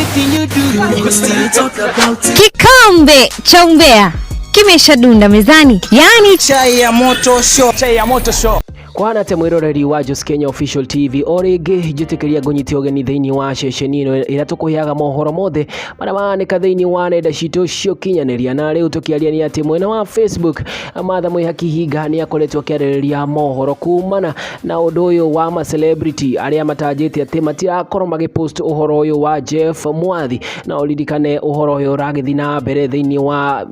Anything you do, we still talk about it. Kikombe cha umbea kimeshadunda mezani, yaani Chai ya moto show. Chai ya moto show. Kwana te mwiroreri wa Jos Kenya Official TV, o rĩngĩ njĩtĩkĩria ngũnyite ũgeni thĩinĩ wa ceceni ĩno ĩrĩa tũkũheaga mohoro mothe marĩa maranĩka thĩinĩ wa nenda citũ cia ũkinyanĩria. Na rĩu tũkĩaria nĩ atĩ mwena wa Facebook, Martha Mwĩhaki Hinga nĩ akoretwo akĩarĩrĩria mohoro kumana na ũndũ ũyũ wa ma celebrity arĩa matanjĩte atĩ matirakorwo magĩpost ũhoro ũyũ wa Jeff Mwathi. Na ũririkane ũhoro ũyũ ũragĩthiĩ na mbere thĩinĩ wa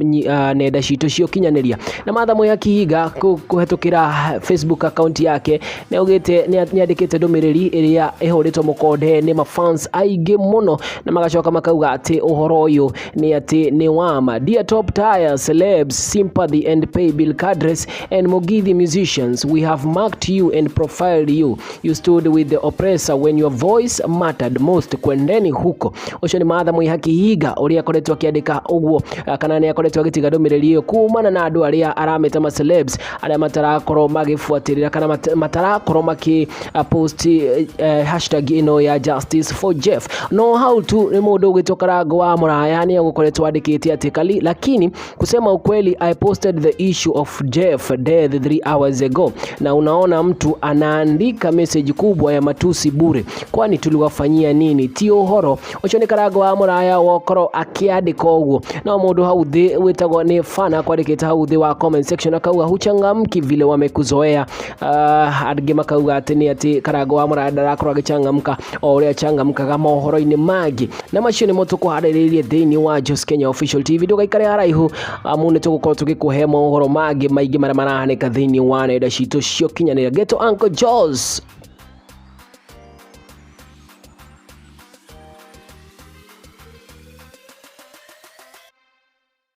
nenda citũ cia ũkinyanĩria, na Martha Mwĩhaki Hinga kũhetũkĩra Facebook account yake nĩ augĩte, nĩ andĩkĩte ndũmĩrĩri ĩrĩa ĩhũrĩtwo mũkonde nĩ mafans aingĩ mũno, na magacoka makauga atĩ ũhoro ũyũ nĩ atĩ nĩ wama. "Dear top tier celebs, sympathy and pay bill cadres and Mugithi musicians, we have marked you and profiled you. You stood with the oppressor when your voice mattered most. Kwendeni huko." Ũcio nĩ Martha Mwĩhaki Hinga ũrĩa akoretwo akĩandĩka ũguo, kana nĩ akoretwo agĩtiga ndũmĩrĩri ĩyo kumana na andũ arĩa arameta ma celebs arĩa matarakorwo magĩbuatĩrĩra kana matarakorwo makĩ post hashtag ĩno ya justice for Jeff. No hau tu nĩ mũndũ ũgwĩtwo Karango wa Mũraya nĩ agũkoretwo andĩkĩte atĩ kali, "Lakini kusema ukweli, I posted the issue of Jeff death 3 hours ago na unaona mtu anaandika message kubwa ya matusi bure, kwani tuliwafanyia nini? Ti ũhoro." Ũcio nĩ Karango wa Mũraya wokorwo akĩandĩka ũguo. No mũndũ hau thĩ wĩtagwo nĩ Fana kwandĩkĩte hau thĩ wa comment section akauga, "Huchangamki vile wamekuzoea." Angĩ makauga atĩ nĩ atĩ Karango wa Mũraya ndarakorwo agĩchangamka o ũrĩa achangamkaga mohoro-inĩ mangĩ. Na macio nĩmo tũkũharĩrĩirie thĩinĩ wa Jos Kenya Official TV. Ndũgaikare haraihu, amu nĩ tũgũkorwo tũgĩkũhe mohoro mangĩ maingĩ marĩa marahanĩka thĩinĩ wa nenda citũ cia ũkinyanĩria. Geto Uncle Jos.